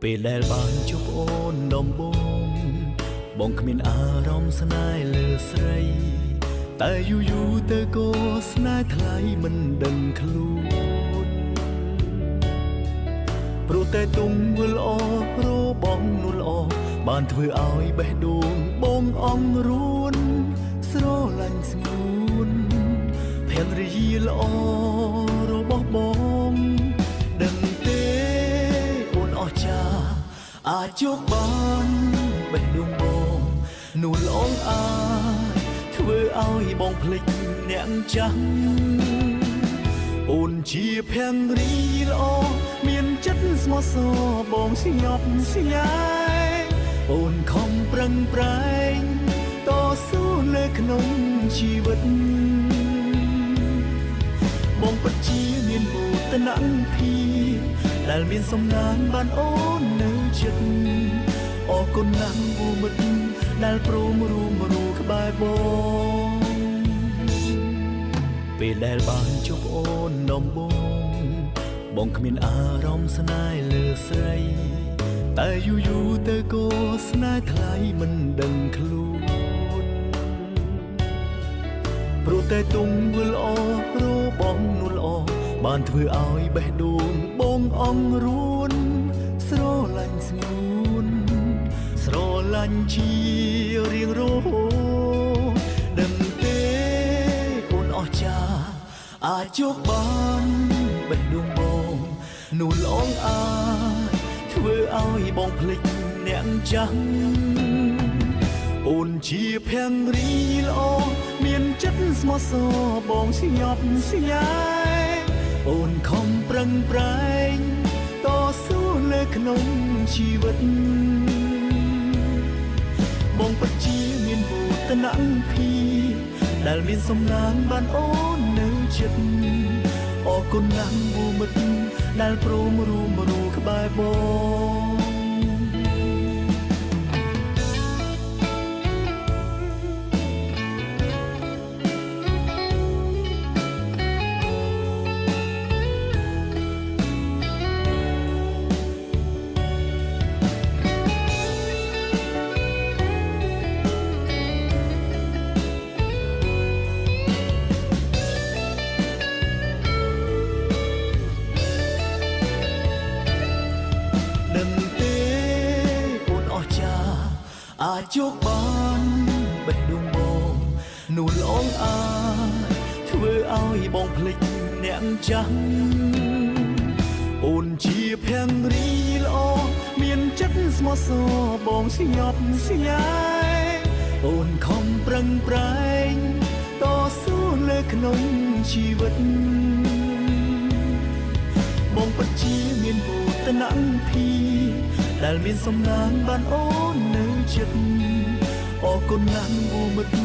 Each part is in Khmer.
ពេលដែលបានជួបអូនដំបូងបងគ្មានអារម្មណ៍ស្នេហ៍លើស្រីតែយូរយូរទៅក៏ស្នេហ៍ថ្លៃមិនដឹងខ្លួនព្រោះតែទុំវិលអរបស់នោះល្អបានធ្វើឲ្យបេះដូងបងអង្រួនស្រឡាញ់ស្ងួនភរិយាល្អរបស់បងដឹងទេអូនអស្ចារ្យអាចជោគបានបេះដូងបងនោះល្អអាចធ្វើឲ្យបងភ្លេចអ្នកចាស់អូនជាភរិយាល្អមានចិត្តស្មោះសរបងស្ញប់ស្ញែងអូនខំប្រឹងប្រែងតស៊ូនៅក្នុងជីវិតបងពិតជាមានមោទនភាពដែលមានសំណាងបានអូននៅចិត្តអរគុណណាស់វមិត្តដែលព្រមរួមរូក្បែរបងពេលដែលបានជួបអូនដំបូងបងគ្មានអារម្មណ៍ស្នេហ៍លើស្រីតែយូរយូរទៅក៏ស្នេហ៍ថ្លៃមិនដឹងខ្លួនព្រោះតែទុំវិលអរបស់នោះល្អបានធ្វើឲ្យបេះដូងបងអង្រួនស្រឡាញ់ស្ងួនស្រឡាញ់ជារៀងរហូតដឹងទេអូនអស្ចារ្យអាចជោគបានបេះដូងបងនោះល្អអាចធ្វើឲ្យបងភ្លេចអ្នកចាស់អូនជាភរិយាល្អមានចិត្តស្មោះសរបងស្ញប់ស្ញែងអូនខំប្រឹងប្រែងតស៊ូនៅក្នុងជីវិតបងពិតជាមានមោទនភាពដែលមានសំណាងបានអូននៅចិត្តអរគុណណាស់វមិត្តដែលព្រមរួមរូក្បែរបងអាចជោគបានបេះដូងបងនោះល្អអាចធ្វើឲ្យបងភ្លេចអ្នកចាស់អូនជាភរិយាល្អមានចិត្តស្មោះសរបងស្ញប់ស្ញែងអូនខំប្រឹងប្រែងតស៊ូនៅក្នុងជីវិតបងពិតជាមានមោទនភាពដែលមានសំណាងបានអូននៅចិត្តអរគុណណាស់វមិត្ត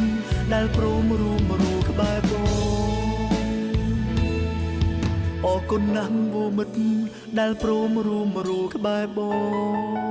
ដែលព្រមរួមរូក្បែរបងអរគុណណាស់វមិត្តដែលព្រមរួមរូក្បែរបង